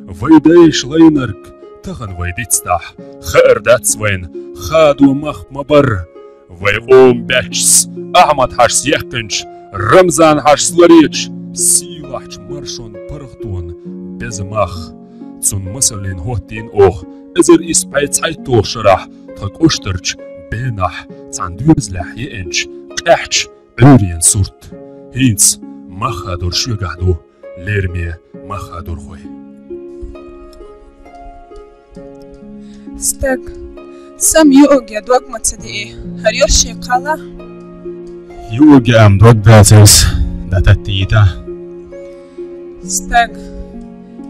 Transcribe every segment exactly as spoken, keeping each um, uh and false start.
Вай дайша лайнарг тахан вай дицдахь, хаар дац вайна, хадо мах ма бар. Вай къоман баьччас, Ахьмад-хьаьжас яьккхинчу Рамзан-хьаьжас ларъечу сийлахьчу маршонан паргӀатонан беза мах. Цунна масаллина хӀоттийна оха эзар исс бӀе цхьайтталгӀачу шарахь тхан кӀоштарчу Бенахь цхьана доьзалехь еанчу къаьхьачу Ӏуьйренан сурт. ХӀинца мах хадор шуьгахь ду, лераме мах хадорхой. Стаг, сам юург я дог ма ца диъи, хӀара йолуш шен кхалла? Юург я, амма дог дац иза, дӀататтийта. Стаг,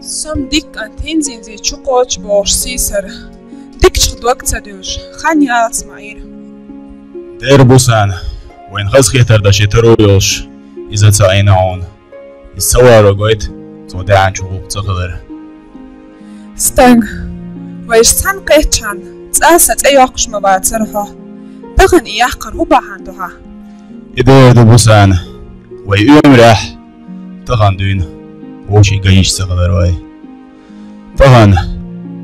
сом дика кӀант хӀинзинзе чу кхочу бохуш сийсара, дикачух дог ца дуьллуш, хан яллалц ма Ӏийра. Дера, Бусана, вайна хазахетар дан ши таро йолуш, иза ца Ӏийна хьуна. Иза ца варо гойту цо даьхьначу гӀуллакх ца хилар. Стаг, вайша цхьаьна кхетчахьана, цкъа а сан цӀе йоккхуш ма вацара хьо. Тахана и яккхар хӀун бахьана ду хьан? И дера ду, Бусана, вай оьмарехь тахана дуьйна вовшийн ган йиш ца хилар вай. Тахана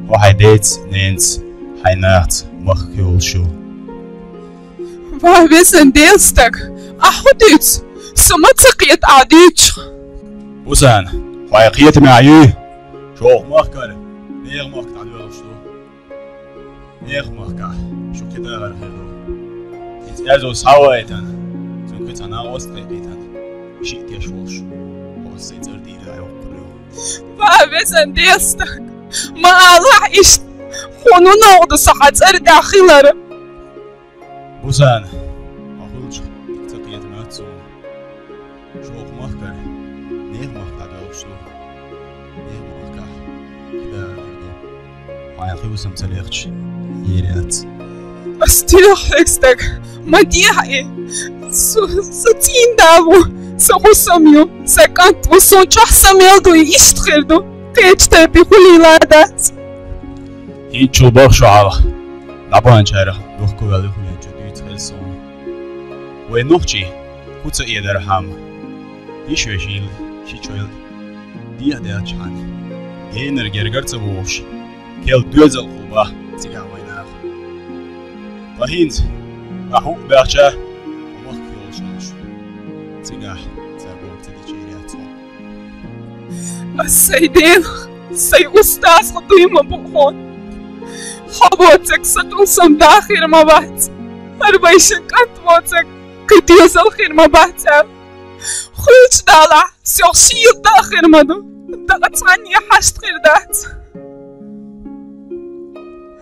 хьо хьайн деца, ненаца, хьайн нахаца махка йолуш ю. Ва везан Дела, Стаг, ахь хӀун дуьйцу? Со ма ца кхета ахь дуьйцучух. Бусана, хьо хьайн кхетамехь юй, шух махкара нехан махка дӀадоьлхуш ду. Нехан махкахь шу кхидӀа а гӀар хир ду. Иза аьрзу схьавайтана, цуьнан кхин цхьа накъост а кхайкхийтина, шиъ теш волуш, хьо сайн цӀар тӀера дӀайоккхур ю. Ва везан Дела, Стаг, ма алахь иштта, хьуна новкъа ду со хьан цӀар тӀехь хилар. Бусана, хьо хуьлучух дика ца кхета моьтту суна. Шух махкара нехан махка дӀадоьлхуш ду. Нехан махкахь кхидӀа а гӀар ду. Хьайн хи-хӀусам ца лехча, ер яц. Ас тилахь хьоьга, Стаг, ма дехьа и. Со, со цӀийнан да ву, сан хӀусам ю, сан кӀант ву, суна чохь сан мел ду, и иштта хир ду. Кхечу тайпе хуьлийла дац. ХӀинцачул бахча чохь дӀабаханчарах духкувелла юхавеанчо дуьйцу хеза суна. Вай нохчий хӀу ца эдархьама, йиш вешийла ши чойл дехьадаьлчхьана, генара гергара ца вогӀуш, керла доьзалхула баха цигахь вай наха. Ткъа хӀинца ахь хӀуъа баьхча, хьо махка йолуш йолуш, цигахь цара бохург ца дичийр яц хьо. Ас сайн Делах, сайн устазах дуй ма бу хьуна. Хьо воцург сан тӀулсам да хир ма вац. ХӀара вайшин кӀант воцург кхин доьзал хир ма бац аьлла. Хуьлучу далахь, сох шийла да хир ма ду. Дакъа цхьанне хьашт хир дац.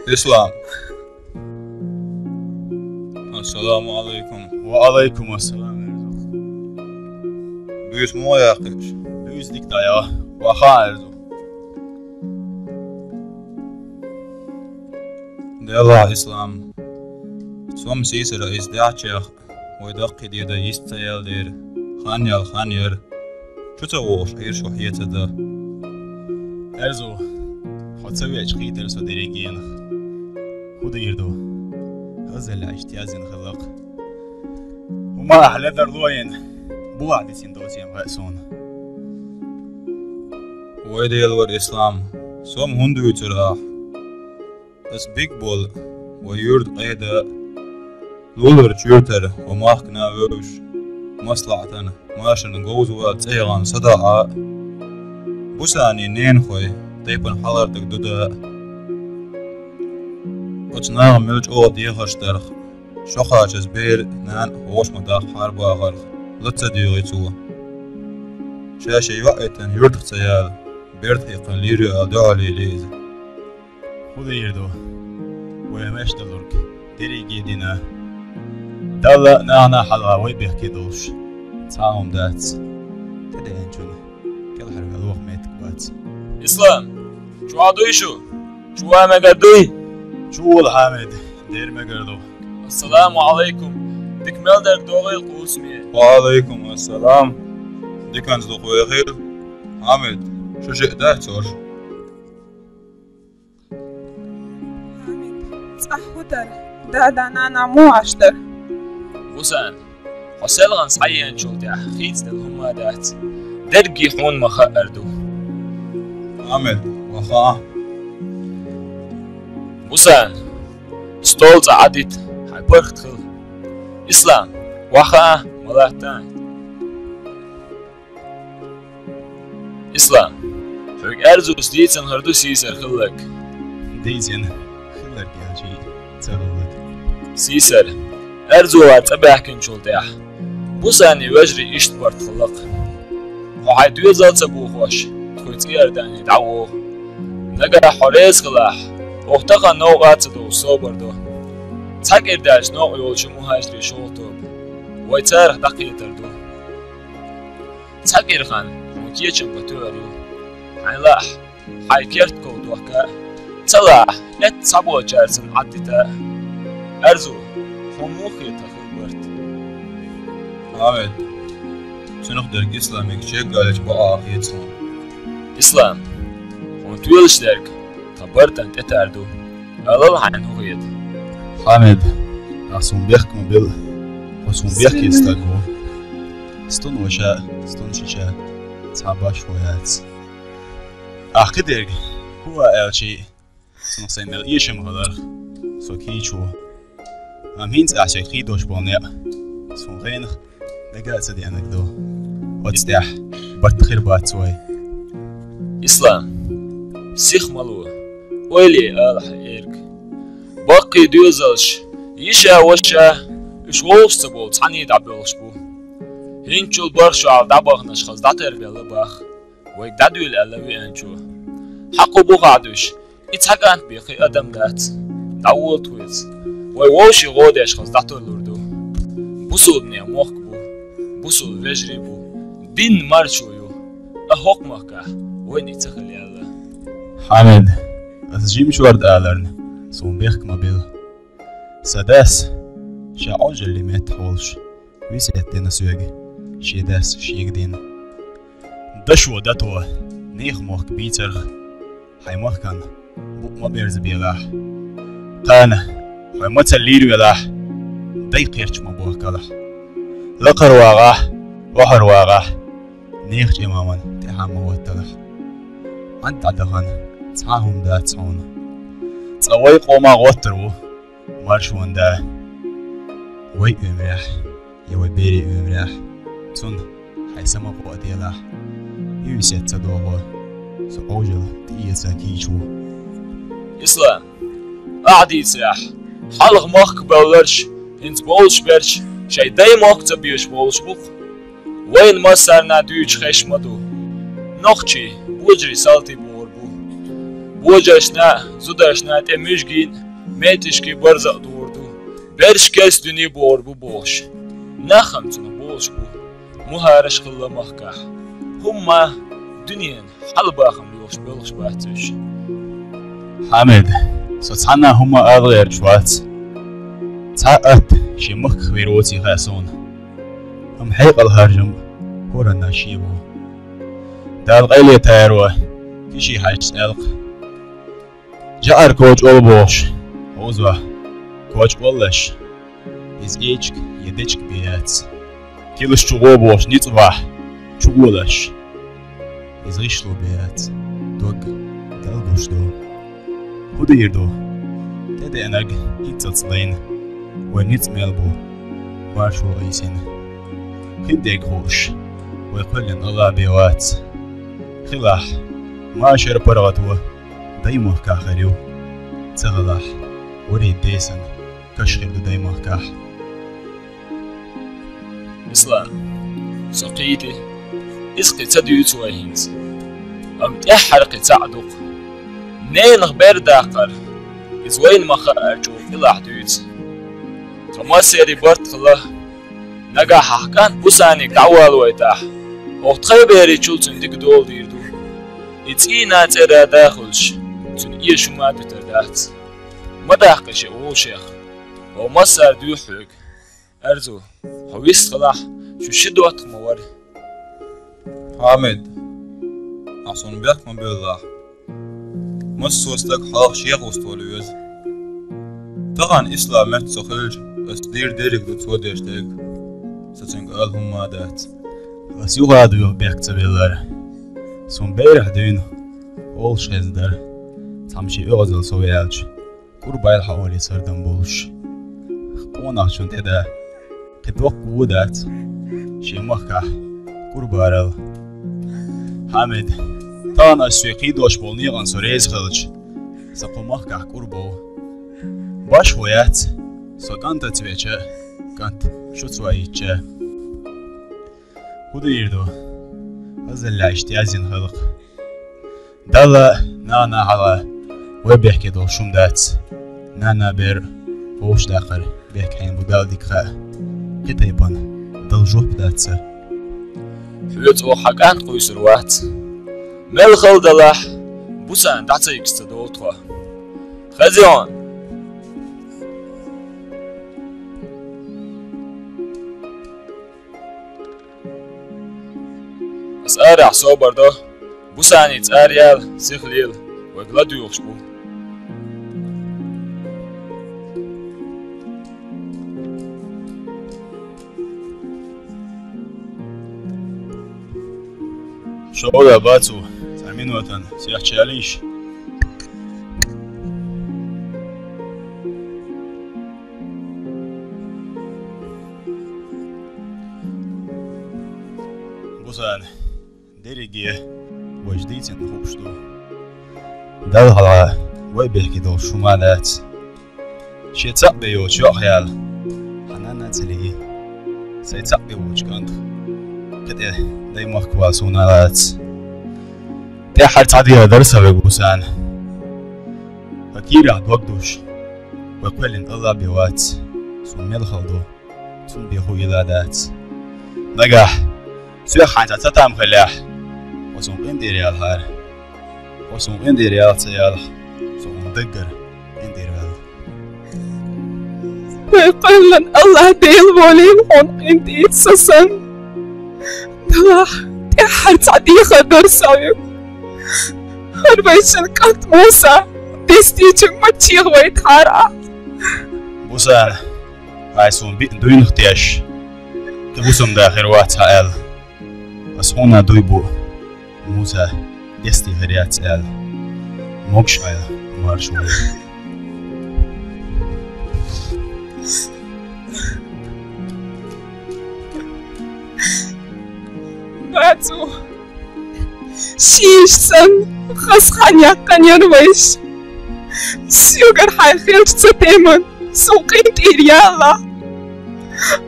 Ислам. Ассаламу алайкум. Ва алайкум ассалам, Эрзу. Буьйса муха яьккхи? Буьйса дика дӀаяьхьи. Ваха, Эрзу. Делахь, Ислам. Сом сийсара иза даьхьачех, вай даккхий деда йист ца яьлла дера, хан ял хан яра. Чу ца вогӀуш Ӏийра шу хьеца дан. Эрзу, хьо ца веача хийтара со дерригенах. ХӀун дийр ду? Хазалла иштта яздина хилла-кх. ХӀума ахь ледарло йина, бухахь дисина доцийла хаьа суна. Вай Дела вара, Ислам, сом хӀунда дуьйцура ахь? Ас биг болу вай юьрта къеда а, луларчу юьртара вай махкана а вевзаш, маслаӀатана, машарна говза вала цӀе яхана садоӀа а, Бусанин ненахой тайпана хьалхардаг дуда а. Оцу наха мел чӀогӀа дехарш дарх, шо кхачаза бер а, нана а хӀош ма даххьара бахарх, ла ца дуьйгӀи цо. Ша шен йоӀ а йитина юьртах ца яла, берда хьекхина лийр ю аьлла дуьхьал йийли иза. ХӀун дийр ду? Вай маьш далург дерриге дина. Далла а, нахана а хьалха вай бехке долуш цхьа а хӀума дац. ТӀедеанчунна кӀелхьарваьлла ваха меттиг бац. Ислам, чу а дуй шу? Чу ван мегар дуй? Чу волу, Хьамид, дер мегар ду. Ассаламу алайкум. Дика мел дерг догӀийла, кхузаме. Ва алайкум ассалам. Диканца дукха вехийла. Хьамид, шу шиъ дац хӀорш? Хьамид, цӀахь хӀун дара? Дада-нана муха Ӏаш дара? Хьусайн, хьо селхана схьаеанчул тӀаьхьа хийцаделла хӀумма а дац. Дерриге хьуна ма-хаъара ду. Хьамид, Ваха. Бусан, стол цӀа Ӏадита, хьай паргӀат хила. Ислам, ваха, ма латта. Ислам, хьоьга аьрзу дийцина хир ду сийсара хилларг. Дийцина хилларг аьлча, ца хилларг. Сийсара, аьрзу вар цӀа баьхкинчул тӀехьа, Бусани вежарий иштта барт хилла-кх. Хьо хьай доьзал ца бохош, тхоьца Иордане дӀавогӀа. Нагахь хьо реза хилахь, оха тахана новкъа а ца довш собар до. Цхьа кӀира даьлча новкъа йолчу мухӀажарийн шолгӀа тоба вай царах дӀакхетар ду. Цхьа кӀира хан хьуна кечам бан тоьар ю. Хьайна лаахь, хьайн керта ков дохка а, ца лаахь, этта цхьаболчаьрца Ӏаддита а. Аьрзу, хьуна муха хета тхан хилла барт? Хьамид, цунах дерг Исламига чеггалечу бакъахь хета суна. Ислам, хьуна тоьлуш дерг тхан бартана тӀетар ду. Алал, хьайна хӀун хета? Хьамид, ахь суна бехк ма билла, хьо суна бехке стаг ву. Стун ваша, стун шича, цхьа башхо яц. Ахь кхидерг хӀун а аьлча, цунах сайн мел эшам хиларх, со кийча ву. Амма хӀинца ахь соьга хийдош болу некъ суна гӀенах дага а ца деанарг ду. Оцу тӀехь барт хир бац вай. Ислам, сих ма ло, ойла е ала хьан эрга. Баккхий доьзалш, йиша а, ваша а, уьш вовшах ца болу цхьаьний дӀабоьлхуш бу. ХӀинцачул бархӀ шо хьалха дӀабаханарш хаза дӀатарбелла боху, вайга дӀадуьйла аьлла веанчо. Хьакъ бу хьан дуьйш, и цхьа кӀант бен кхин адам дац. ДӀавола тхоьца. Вай вовшийн гӀо деш хаза дӀатарлур ду. Бусулбанийн мохк бу, бусулба вежарий бу, динан маршо ю. Ткъа хӀокху махкахь вайна и ца хила яьлла. Хьамид, аса жима шорта аларна, суна бехк ма билла. Сан дас, ша Ӏожаллин меттахь волуш, весет дина соьга, шен дас шега дина. Дашо дато, нехан мохк бийцарх, хьайн махкана букъ ма берзабелахь. Кхана, хьой мацалла лийр велахь, дай кхерч ма бохкалахь. Лакхара вагӀахь, охьара вагӀахь, нехан чӀемаман тӀаьхьа ма хӀотталахь. Ӏад дӀадахана цхьа а хӀума дац хьуна. Цкъа вай къоман гӀоттар ву маршонан да. Вай оьмарехь, я вай берийн оьмарехь, цунна хьайн са ма къоаделахь. И весет ца дохо, со Ӏожалла тӀеэца кийча ву. Ислам, ахь дийцарехь, хьалха махка бевлларш, хӀинца бовлуш берш шайн дай мохк ца безаш бовлуш бу-кх. Вайна массарна дуьйцуш хезаш ма ду. Нохчий божарийн салтий бохур бу. Божаршна а, зударшна а тӀе муьжгийн а, меттигашкий барзакъ дохур ду. Берш кеста дуьне бохур бу бохуш, нах-м цунах бохуш бу. МухӀараш хилла махкахь, хӀумма дуьненан хьалабахам лоьхуш боьлхуш бац уьш. Хьамид, со цхьанна а хӀумма ала гӀерташ вац. Цхьа а атта шен махках вер воций хаьа суна. Амма хьекъал харжам хӀоранна шен ву. Дала къайле таро, кхин шен хьаьжча аьлла-кх. ЖаӀар коча олу бохуш, хьовзо коча оллаш, иза эчиг я дечиг бен яц. Килаш чу гӀо бохуш ницкъ вахь, чу гӀолаш, иза гӀишло бен яц. Дог далгуш ду. ХӀун дийр ду? ТӀедеанарг хӀинццалц лайна, вай ницкъ мел бу, маршо айсина. Хин дерг хууш, вай кхоьллина АллахӀ бен вац. Хилахь, машар паргӀато даймахкахь хир ю. Ца хилахь, варий десана каш хир ду даймахкахь. Ислам, со кхийти, иза кхин ца дуьйцу вай хӀинца. Амма тӀаьххьара кхин цхьаъ ду-кх. Ненах бер даккхар, иза вайна ма-хаара чӀогӀа къилахь дуьйцу. Тхан массеран барт хилла, нагахь ахь кӀант Бусанига дӀавалавайтахь, оха тхайн берийн чул цуьнан дика дола дийр ду. И цӀийнан цӀера да а хуьлуш, цуьнан эша хӀума а дуьтур дац. Ма даккха шен вовшех. Хьо массара дуьйхьа хьоьга. Аьрзу, хьо вистхилахь, шу ши доттагӀа ма вара. Хьамид, ахь суна бехк ма боьллахь. Массо а стаг хьалха шен гӀулст волу веза. Тахана Ислам метта со хилча, ас дийр дерриг ду цо деш дерг. Сан цуьнга ала хӀумма а дац. Ас юха а дуьйхьа бехк ца беллара. Суна берахь дуьйна. Олуш хезна дара, цхьамма шен оьгӀазалла сов яьлча, кӀур байла хьо олий сардам болуш. Къонахчун тӀе да, кхин доккха вон дац, шен махкахь кӀур барал. Хьамид, тахана ас соьга кхийдош болу некъан со реза хилча, сан кху махкахь кӀур бов. Башхо яц, со кӀантаца веча, кӀант шуца ваийтча. ХӀун дийр ду? Азаллехь иштта яздина халкъ. Далла, нана хьала, вай бехке долуш хӀума дац. Нана бер вовшах даккхар бехке хьайна бу Далла дика хаа. Кхин тайпана дала жоп дац ца. Хьоьца оха хьан кӀант къуьйсур вац. Мел хала далахь, Бусана дӀа ца йигча ца долу тхо. Хезий хьуна? Ас арахь собар до, Бусаница араяла, сиха лела, вайга ладуьйгӀуш бу. Шовда, Бацу, цхьа минотан сехча ялийша. Бусана, дерриге вайша дийцина хууш ду. Далла хьалха вай бехке долуш хӀума дац. Шен цхьаъ бен йоцуш йоӀ хьаяьлла, хьан нана ца лии. Сайн цхьаъ бен воцучу кӀантах кхин тӀе даймахка вала суна лаьцна. ТӀаьххьара цхьа дехар дара сан вайга, Бусана. Хьан кийрахь дог душ, вай кхоьллина АллахӀ бен вац, суна мел хала ду. Цунна бен хӀун йила дац. Нагахь соьх хьайна цхьа цатам хилахь, хьо суна къинтӀера ялахьара. Хьо суна къинтӀера яла ца ялахь, со хьуна даггара къинтӀера ваьлла. Вай кхоьллина АллахӀ Дела волийла хьуна къинтӀера, сан санна. Далахь, тӀаьххьара цхьа дехар дара сан вайга. ХӀара вайшинна кӀант Муса дестийчуьнга ма чехавайтахьара ахь. Бусана, хьайна суна биъна дуйнах теш, кхин хӀусамда хир вац хьан аьлла. Ас хьуна дуй бу, Муса дестий хир яц аьлла. Могуш Ӏайла, марша вай. Бацу, шиша санна, хаза хан яьккхина яра вайша. Соьгара хьайн хилча цатеман, суна къинтӀера ялахь.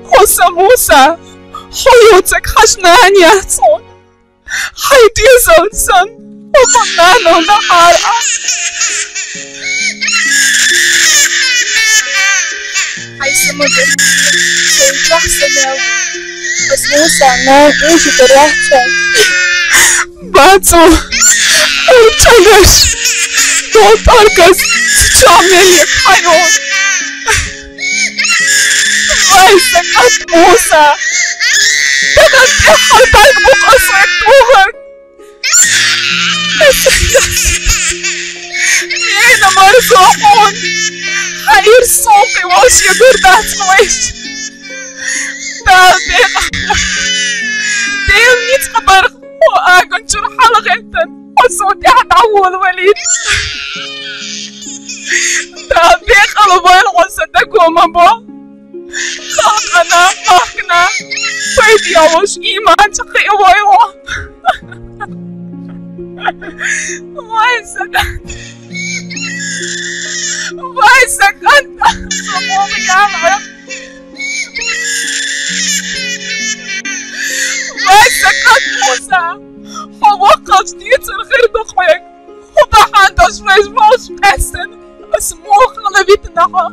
Хьо сан Муса, хьо йоцург хьажа нана яц хьуна. Хьайн доьзална санна, хьо хьуна нанал дахьара ахь. Хьайн са ма гира, сайн чохь са мел. Ас Мусан нана эши тӀе яц хьуна. Бацу, хьуна чӀогӀаш, долу тӀоргаз чохь мел ян хьайо. Вай, сан кӀант Муса! Тахана тӀаьххьара даг бу-кх ас вайга тухург! Нена марзо хьуна! Хьан ирс сулкхе волуш ягур дац вайша! Дала декъала! Дела ницкъ барх! Хьо агӀончуьра хьалагӀеттина, хьо суна тӀаьхьа дӀаволавалийта. Дала декъала войла хьо сан даго ма бо. Халкъана, махкана пайда йолуш ийман чу кхиавойла хьо. Вай, сан кӀант! Вай, сан кӀант! Со муха яла? Вай, сан кӀант Муса! Хьо воккхалц дийцар хир ду хьоьга. Хьо бахьана долуш вайша вовшах къаьстина, ас муха хала витина хьо?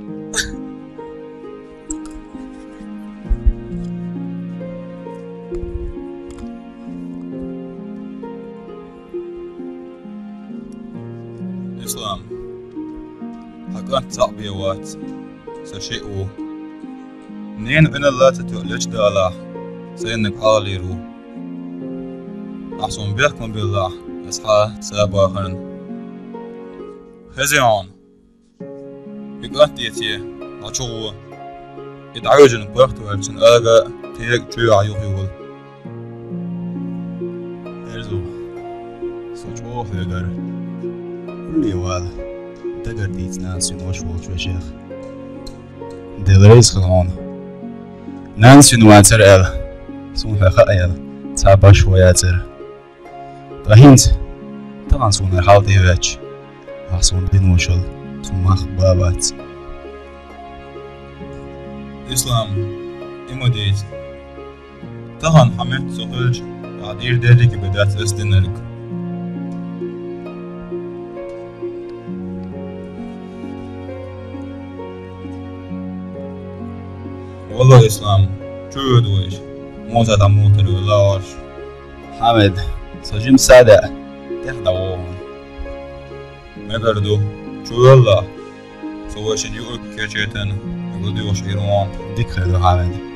Ислам, хьан кӀант цхьаъ бен вац, сан шиъ ву. Ненан Ӏуьналла ца тоьу лечу далахь, сайннаг хьалхалийр ву. Ахь суна бехк ма биллахь, ас хьан са бахарна. Хезий хьуна? И кӀант эце, дӀачугӀо. И дӀавижина барт ваьлчун ага кхега чуьйгӀа юхайолу. Эрзу, со чӀогӀа хьоьгара. Левал, дагардийца нана сина ваша волчу вешех. Дела реза хила хьуна. Нана сина вацара аьлла, суна хьо хаъ аьлла, цхьа баш ван яцара. Ткъа хӀинца, тахана суна хьал тӀе ваьчча, ахь суна дина вашал, цу мах бан вац. Ислам, и ма дийца. Тахана хьан метта со хилча, ахь дийр дерриге бен дац ас динарг. Валлахь, Ислам, чу воьду вайша. Муса тӀа муха тера велла оаш. Хьамид, со жима саде, тӀех дӀавогӀу. Мегар ду, чу велла. Со вайшинна юург кечетан, гулдеш ирон. Дика хир ду, Хьамид.